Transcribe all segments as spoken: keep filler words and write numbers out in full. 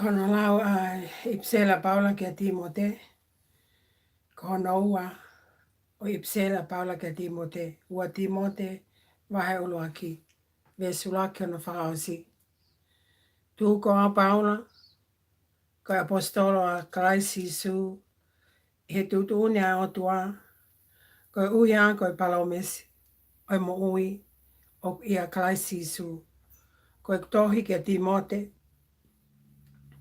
Ko hono lau ʻa e ʻipiseli ʻa Paula kia Tīmote. Ko hono ua ʻo e ʻipiseli ʻa Paula kia Tīmote. Ua Tīmote, vahe ʻuluaki, veesi ʻuluaki ki hono fakaʻosi. Tuku ko au Paula, ko e ʻaposetolo ʻa Kalaisi Sīsū, ʻi he tuʻutuʻuni ʻa e ʻOtua, koeʻuhi ko e palōmesi ʻo e moʻui ʻoku ʻia Kalaisi Sīsū. Ko ʻeku tohi kia Tīmote,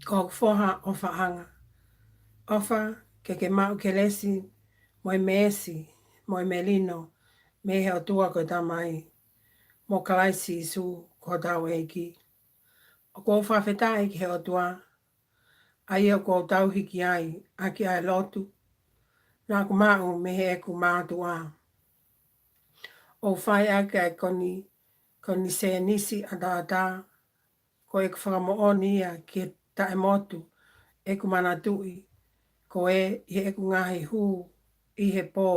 ko hoku foha ʻofaʻanga. ʻOfa ke ke maʻu kelesi mo e meesi mo e melino mei he ʻOtua ko e Tamai, mo Kalaisi Sīsū ko hotau ʻEiki. ʻOku ou fakafetaʻi ki he ʻOtua, ʻa ia ʻoku ou tauhi ki ai ʻaki ʻa e lotu naʻa ku maʻu mei heʻeku mātuʻa. ʻOku ou fai ʻaki ʻa e koni, konisēnisi ʻataʻatā, ko ʻeku fakamoʻoni ia ki he taʻemotu ʻeku manatuʻi koe ʻi heʻeku ngaahi hū ʻi he pō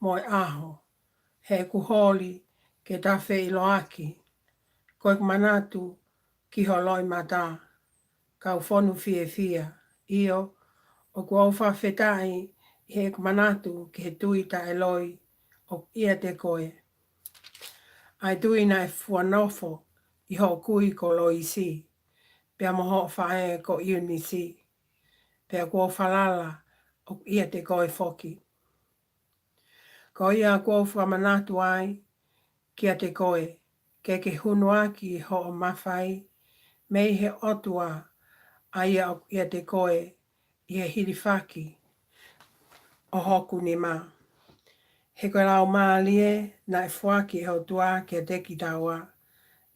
mo e ʻaho, heʻeku holi ke tafe ʻiloaki, ko ʻeku manatu ki ho loʻimata, kau fonu fiefia. ʻIo, ʻoku ou fakafetaʻi ʻi heʻeku manatu ki he tui taʻeloi ʻoku ʻiate koe, ʻa e tui naʻe fua nofo ʻi hoʻo kui ko Loisi, pea mo hoʻo faʻē ko ʻIunisi, pea ʻoku ou falala ʻoku ʻiate koe foki. Ko ia ʻoku ou fakamanatu ai kiate koe, ke ke hunuaki hoʻo mafai mei he ʻOtua, ʻa ia ʻoku ʻiate koe ʻi he hilifaki ʻo hoku nima. He ko e laumālie naʻe foaki ʻe he ʻOtua kiate kitaua,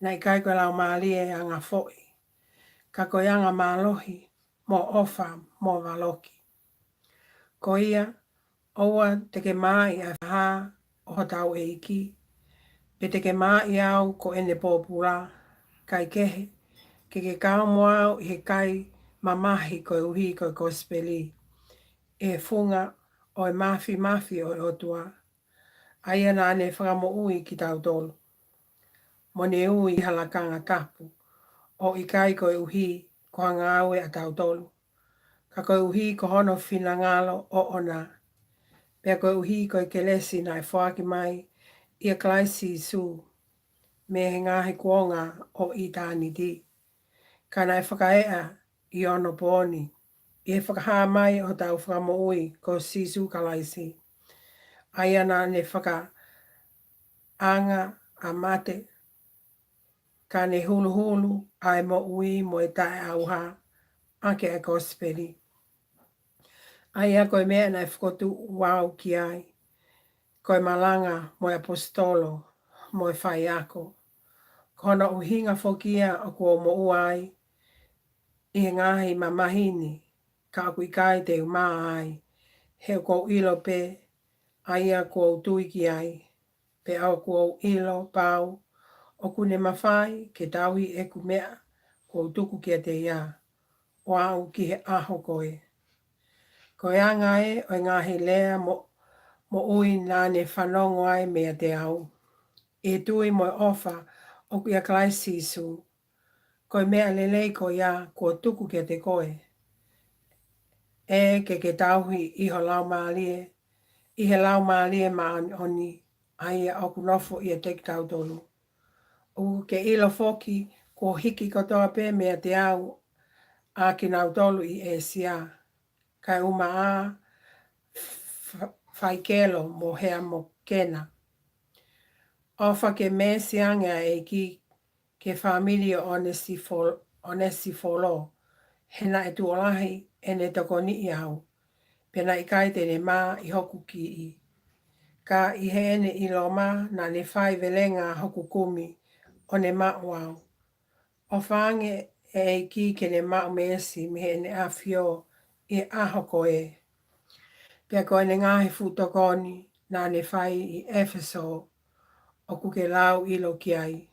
naʻe ʻikai ko e laumālie anga foʻi, ka ko e anga mālohi mo ʻofa mo valoki. Ko ia, ʻoua te ke maaʻi ʻa e fakahā ʻo hotau ʻEiki, pe te ke maaʻi au ko ʻene pōpula, kaekehe, ke ke kau mo au ʻi he kai mamahi koeʻuhi ko e kosipeli, ʻi he funga ʻo e māfimafi ʻo e ʻOtua, ʻa ia naʻa ne fakamoʻui kitautolu, mo ne ui ʻi ha lakanga tapu, ʻo ʻikai koeʻuhi ko ha ngāue ʻatautolu, ka koeʻuhi ko hono finangalo ʻoʻona, pea koeʻuhi ko e kelesi naʻe foaki mai ʻia Kalaisi Sīsū mei he ngaahi kuonga ʻo ʻitāniti, ka naʻe fakaeʻa ʻi onopooni ʻi he fakahā mai ʻo hotau Fakamoʻui ko Sīsū Kalaisi, ʻa ia naʻa ne fakaanga ʻa mate, ka ne huluhulu ʻa e moʻui mo e taʻeʻauha ʻaki ʻa e kosipeli, ʻa ia ko e meʻa naʻe fokotuʻu au ki ai, ko e malanga mo e ʻaposetolo mo e faiako. Ko hono ʻuhinga foki ia ʻoku ou moʻua ai ʻi he ngaahi mamahi ni, ka ʻoku ʻikai te u mā ai, he ʻoku ou ʻilo pē ʻa ia ʻoku ou tui ki ai, pea ʻoku ou ʻilo pau ʻoku ne mafai ke tauhi ʻeku meʻa kuo u tuku kiate ia, ʻo aʻu ki he ʻaho ko ē. Ko e anga ē ʻo e ngaahi lea mo, moʻui naʻa ne fanongo ai meiate au, ʻi he tui mo e ʻofa ʻoku ʻia Kalaisi Sīsū. Ko e meʻa lelei ko ia kuo tuku kiate koe, ʻe ke ke tauhi ʻi ho laumālie, ʻi he Laumālie Māʻoniʻoni, ʻa ia ʻoku nofo ʻiate kitautolu. ʻOku ke ʻilo foki kuo hiki kotoa pē meiate au ʻa kinautolu ʻi ʻĒsia, kae ʻumaʻā F-, Faikelo mo Heamokena. ʻOfa ke meesi ange ʻa e ʻEiki ki he fāmili ʻo ʻOnesifo-, ʻOnesifolo, he naʻe tuʻo lahi ʻene tokoniʻi au, pea naʻe ʻikai te ne mā ʻi hoku kiʻi. Ka ʻi heʻene ʻi Loma naʻa ne faivelenga hoku kumi ʻo ne maʻu au. ʻOfa ange ʻe he ʻEiki ke ne maʻu meesi mei heʻene ʻAfio ʻi he ʻaho ko ē. Pea ko ʻene ngaahi fuʻu tokoni naʻa ne fai ʻi ʻEfesō, ʻoku ke lau ʻilo ki ai.